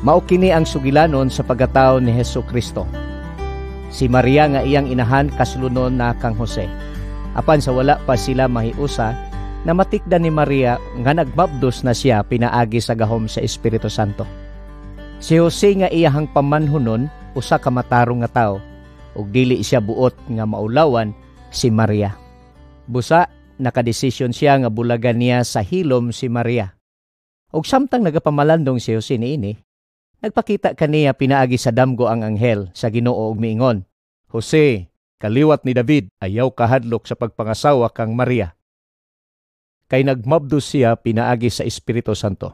Mao kini ang sugilanon sa pagkatao ni Hesus Kristo. Si Maria nga iyang inahan kaslunon na kang Jose. Apan sa wala pa sila mahiusa, namatikdan ni Maria nga nagmabdos na siya pinaagi sa gahom sa Espiritu Santo. Si Jose nga iyahang pamanhunon usa ka matarong nga tawo ug dili siya buot nga maulawan si Maria. Busa nakadesisyon siya nga bulagan niya sa hilom si Maria. Ug samtang nagapamalandong si Jose niini, nagpakita kaniya pinaagi sa damgo ang anghel sa Ginoo ug miingon, "Jose, kaliwat ni David, ayaw kahadlok sa pagpangasawa kang Maria. Kay nagmabdos siya pinaagi sa Espiritu Santo.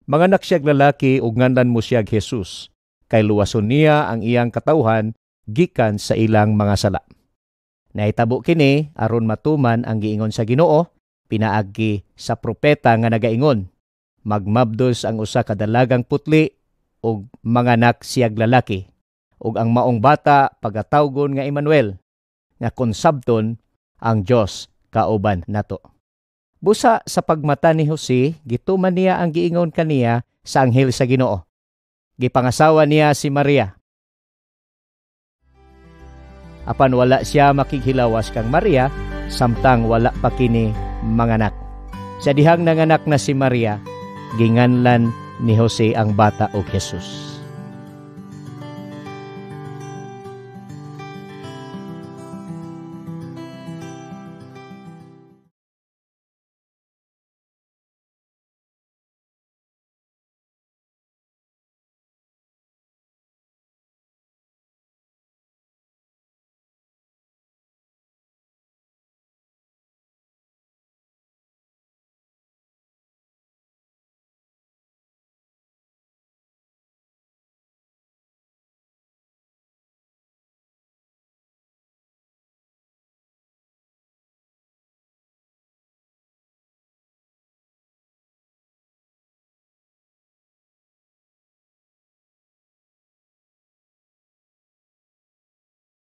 Manganak siya'g lalaki ug nganlan mo siya'g Jesus, kay luwason niya ang iyang katawhan gikan sa ilang mga sala." Nahitabo kini aron matuman ang giingon sa Ginoo pinaagi sa propeta nga nagaingon, "Magmabdos ang usa ka dalagang putli ug manganak siyag lalaki, ug ang maong bata pagatawgon nga Emmanuel," nga kon sabton, ang Dios kauban nato. Busa sa pagmata ni Jose, gituman niya ang giingon kaniya sa anghel sa Ginoo. Gipangasawa niya si Maria. Apan wala siya makighilawas kang Maria samtang wala pa kini manganak. Sa dihang nanganak na si Maria, ginganlan ni Jose ang bata og Jesus.